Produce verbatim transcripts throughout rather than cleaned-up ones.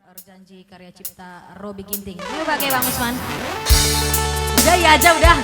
Erjanji karya cipta Robi Ginting. Ayo bage Bang Usman. Udah ya aja udah.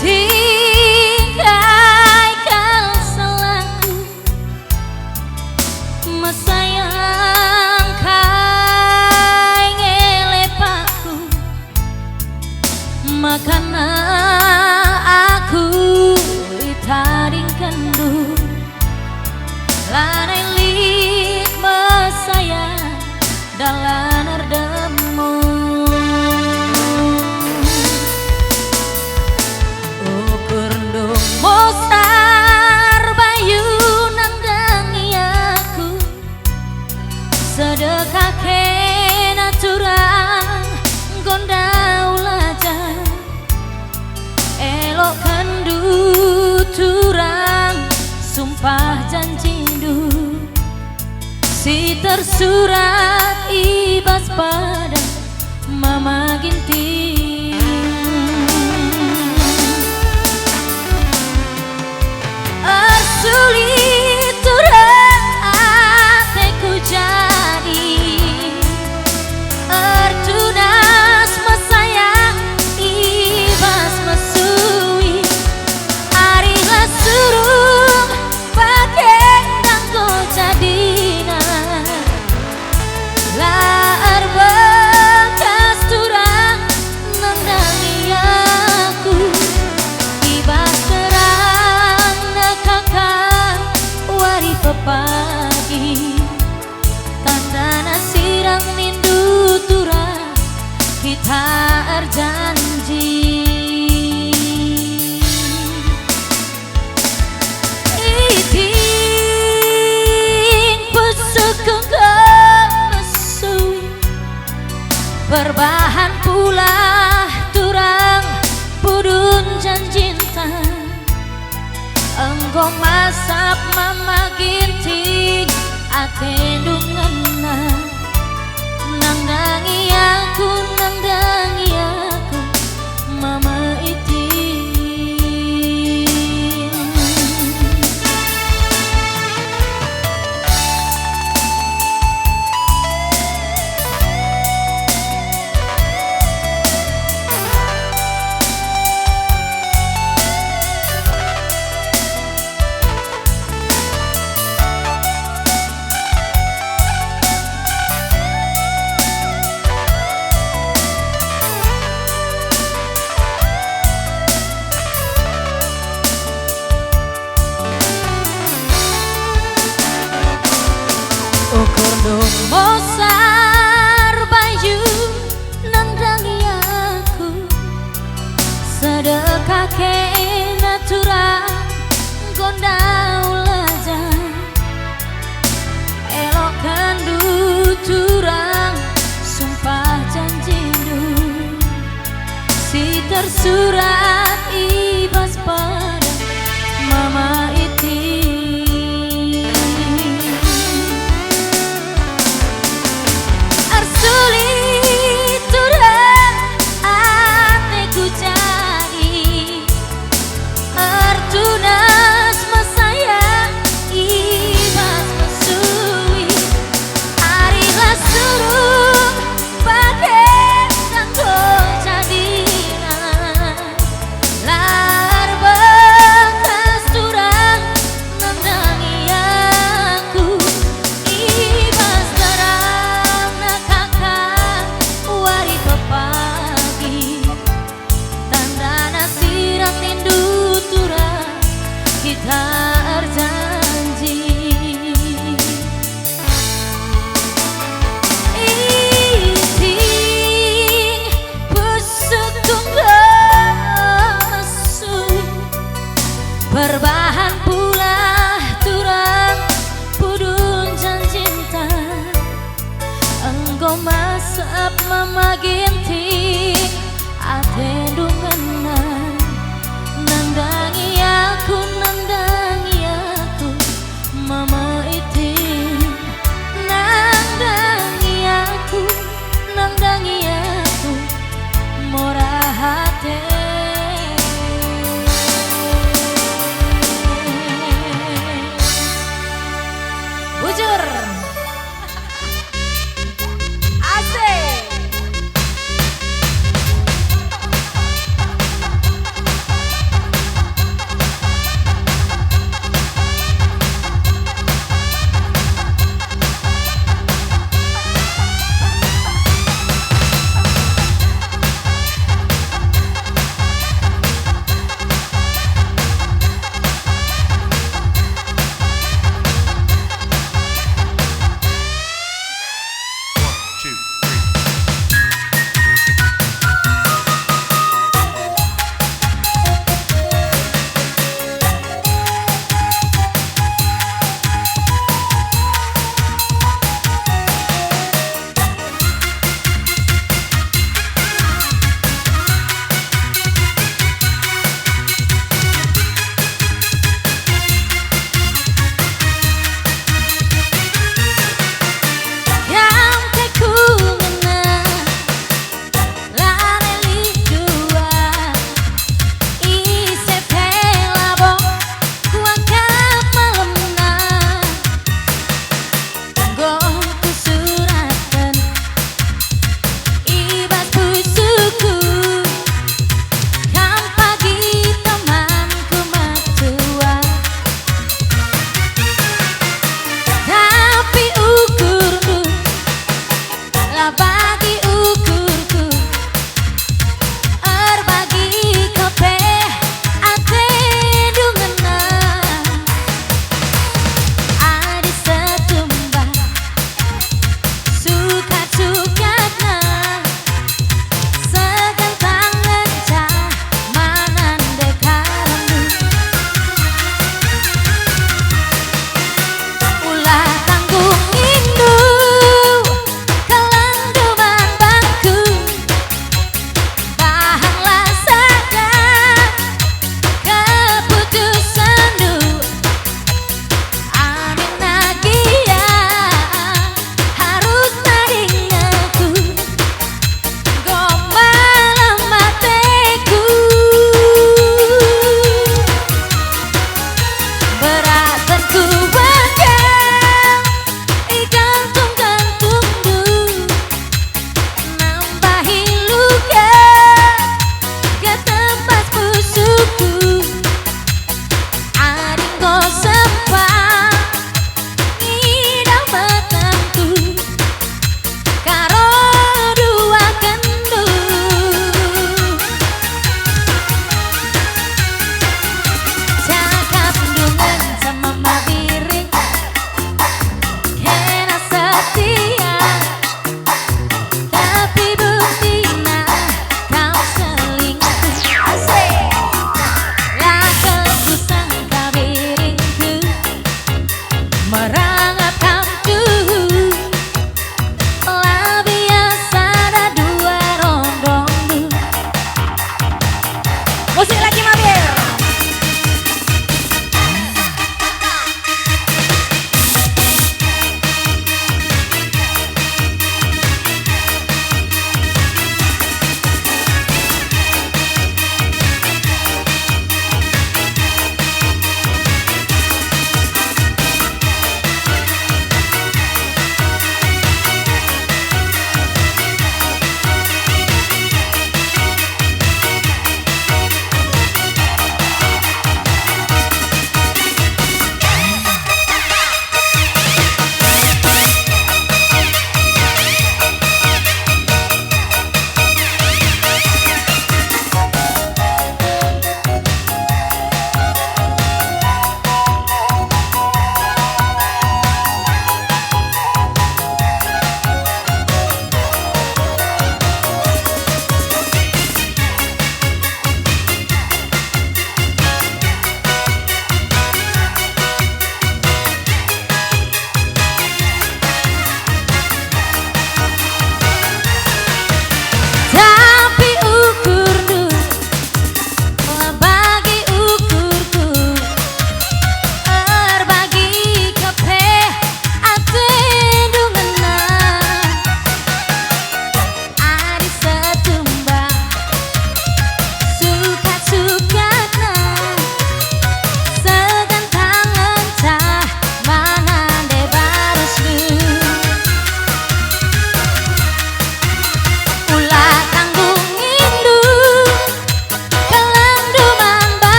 Itingkai kal salahku, mesayang kai ngelepakku, makana aku itadingkenndu. Lanai lit mesayang dalan erdemu. Ukur ndung mosar bayu nandangi aku, sedekah kena turang gondau lajar. Elokkenndu turang sumpah janjindu si tersurat i bas pada Mama Ginting. Ersulit turang ateku jadi, ertunas mesayang i bas mesui. Arihlah surung bage enggo jadina. La erbekas turang nandangi aku, i bas terang nekahkan wari pepagi, tandana sirang nindu turang kita erjanji. Iting pusuhku enggo mesui, perbahan pulah turang pudun janjinta. Enggo masap Mama Ginting atendu ngena. Nandangi aku, nandangi aku, Mama Iting. Ukur ndung mosar bayu nandangi aku, sedekah kena turang gondau lajar. Elokkenndu turang sumpah janjindu si tersurat i bas pada Mama Iting. Ersulit turang ateku jadi, ertunas mesayang i bas mesui. Arihlah surung bage enggo jadina. Masap Mama Ginting, atendu ngena. Nandangi aku, nandangi aku, Mama Iting. Nandangi aku, nandangi aku, murah ate. Bujur. Asik.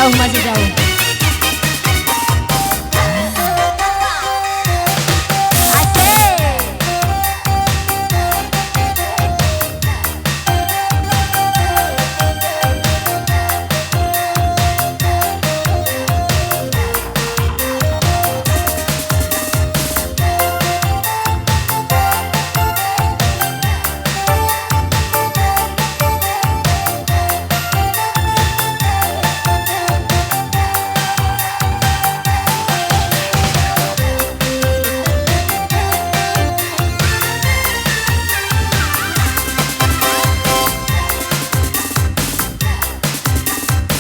Oh, masih jauh. Asik.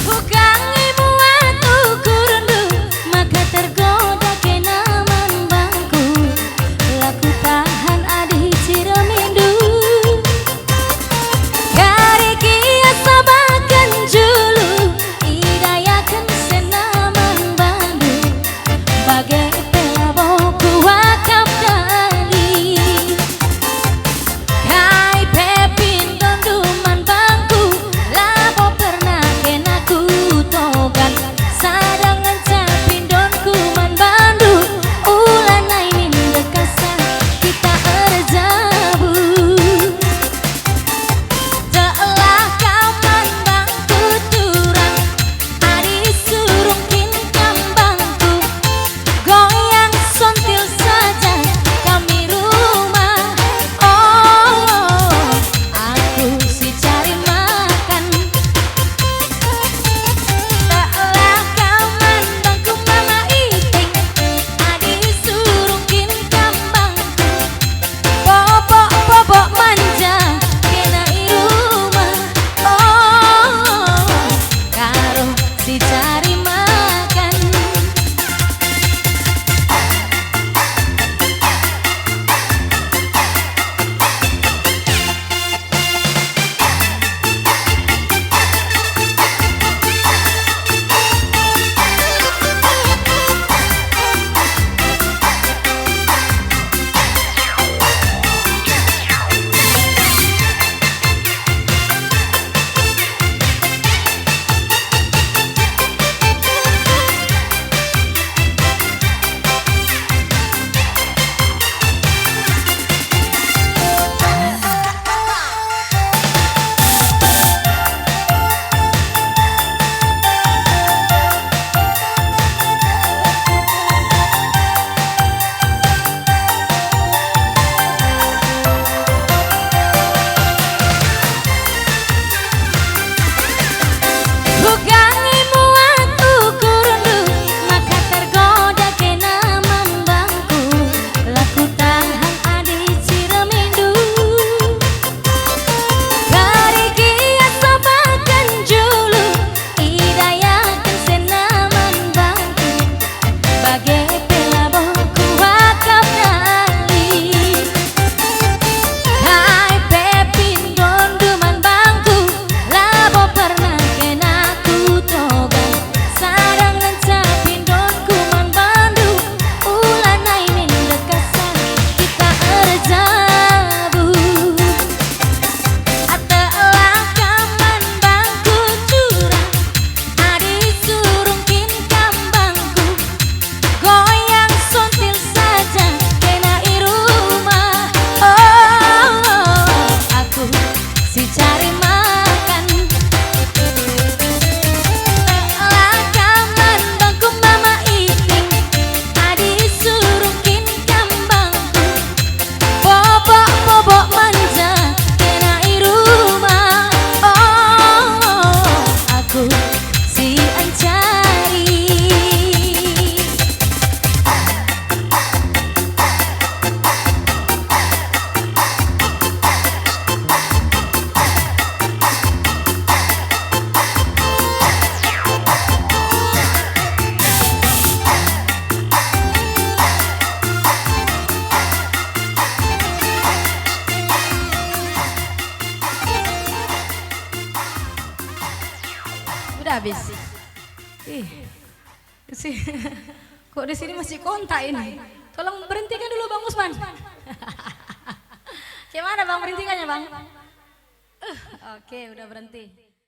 Kukangi muat ukurndu, maka tergoda kena man bangku. La kutahan adi ciremindu. Kari gia sabaken julu, idayaken sena man bandu. Bage pe labo kuakap dali. Kai pe pindondu man bangku, labo pernah kena kutogan. Sada ngenca pindonku man bandu, ulanai min dekasan kita erjabu. Teklah kam man bangku turang, adi surung kin kam bangku. Goyang sontil saja kami rumah. Oh, aku si cari makan. Teklah kam man bangku Mama Iting, adi surung kin kam bangku. Bobok-bobok manja kena i rumah. Oh, karo si cari makan. Kukangi muat ukurndu, maka tergoda kena man bangku. La kutahan adi ciremindu. Kari gia sabaken julu, idayaken sena man bangku. Bage pe labo kuakap dali. Kai pe pindondu man bangku, labo pernah kena kutogan. Sada ngenca pindonku man bandu, ulanai min dekasan kita erjabu. Teklah kam man bangku turang, adi surung kin kam bangku. Goyang sontil saja kena i rumah. Oh, aku si cari makan. Teklah kam man bangku Mama Iting, adi surung kin kam bangku. Bobok-bobok manja kena i rumah. Oh, aku si encari. Udah habis. Ih. Si-, kok di sini masih kontak ini? Tolong berhentikan dulu, Bang Usman. Gimana, Bang, berhentikannya, Bang? Eh, oke, udah berhenti.